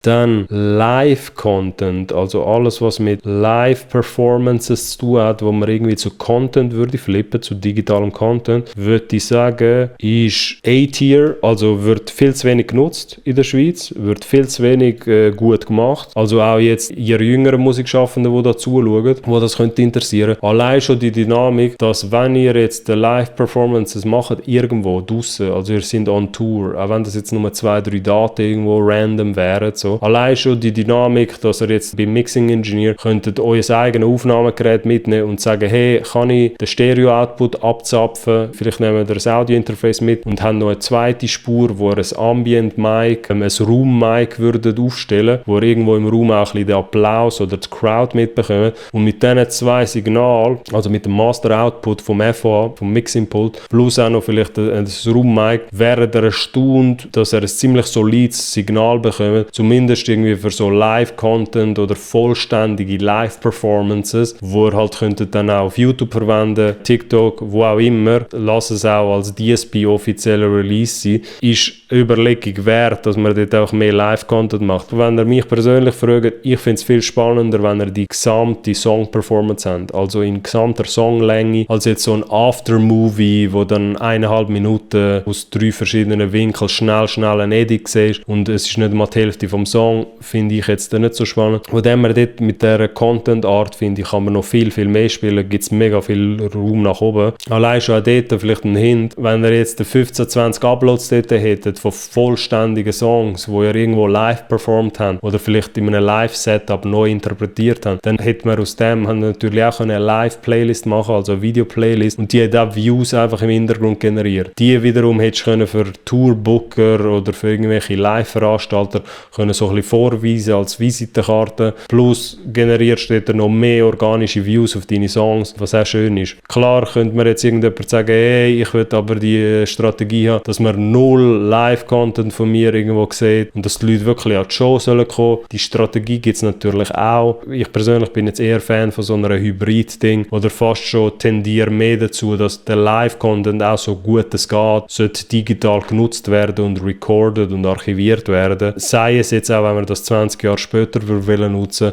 Dann Live-Content, also alles, was mit Live-Performances zu tun hat, wo man irgendwie zu Content würde flippen, zu digitalem Content, würde ich sagen, ist A-Tier, also wird viel zu wenig genutzt in der Schweiz, wird viel zu wenig gut gemacht. Also auch jetzt ihr jüngeren Musikschaffenden, die da zuschauen, wo das könnte interessieren. Allein schon die Dynamik, dass wenn ihr jetzt Live-Performances macht, irgendwo draussen, also ihr seid on Tour, auch wenn das jetzt nur 2-3 Daten irgendwo random wären, so. Allein schon die Dynamik, dass ihr jetzt beim Mixing-Engineer könntet euer eigenes Aufnahmegerät mitnehmen und sagen, hey, kann ich den Stereo-Output abzapfen, vielleicht nehmen wir das Audio-Interface mit und haben noch eine zweite Spur, wo ihr ein Ambient-Mic, ein Room-Mic würdet aufstellen, wo ihr irgendwo im Raum auch ein bisschen den Applaus oder die Crowd mitbekommt und mit diesen 2 Signalen, also mit dem Master-Output vom FOA, vom Mixing-Pult, plus auch noch vielleicht ein Room-Mic, während ihr erstaunt, dass ihr ein ziemlich solides Signal bekommt, zumindest irgendwie für so Live-Content oder vollständige Live-Performances, wo ihr halt könntet dann auch auf YouTube verwenden, TikTok, wo auch immer, lass es auch als DSP offizieller Release sein, ist Überlegung wert, dass man dort auch mehr Live-Content macht. Wenn ihr mich persönlich fragt, ich finde es viel spannender, wenn ihr die gesamte Song-Performance habt, also in gesamter Songlänge, als jetzt so ein Aftermovie, wo dann 1,5 Minuten aus 3 verschiedenen Winkeln schnell ein Edit siehst und es ist nicht mal die Hälfte vom Song, finde ich jetzt nicht so spannend. Von dem her dort mit dieser Content-Art, finde ich, kann man noch viel mehr spielen, gibt es mega viel Raum nach oben. Allein schon auch dort vielleicht ein Hint, wenn ihr jetzt 15-20 Uploads dort hättet von vollständigen Songs, wo ihr irgendwo live performt habt oder vielleicht in einem Live-Setup neu interpretiert habt, dann hätte man aus dem natürlich auch eine Live-Playlist machen, also eine Video-Playlist, und die hat auch Views einfach im Hintergrund generiert. Die wiederum hättest du für Tourbooker oder für irgendwelche Live-Veranstalter können so ein bisschen vorweisen als Visitenkarte, plus generierst du dort noch mehr organische Views auf deine Songs, was auch schön ist. Klar könnte man jetzt irgendjemand sagen, hey, ich will aber die Strategie haben, dass man 0 Live-Content von mir irgendwo sieht und dass die Leute wirklich an die Show sollen kommen. Die Strategie gibt es natürlich auch. Ich persönlich bin jetzt eher Fan von so einer Hybrid-Ding oder fast schon tendiere mehr dazu, dass der Live-Content auch so gut es geht, sollte digital genutzt werden und recorded und archiviert werden. Sei es jetzt auch, wenn wir das 20 Jahre später nutzen,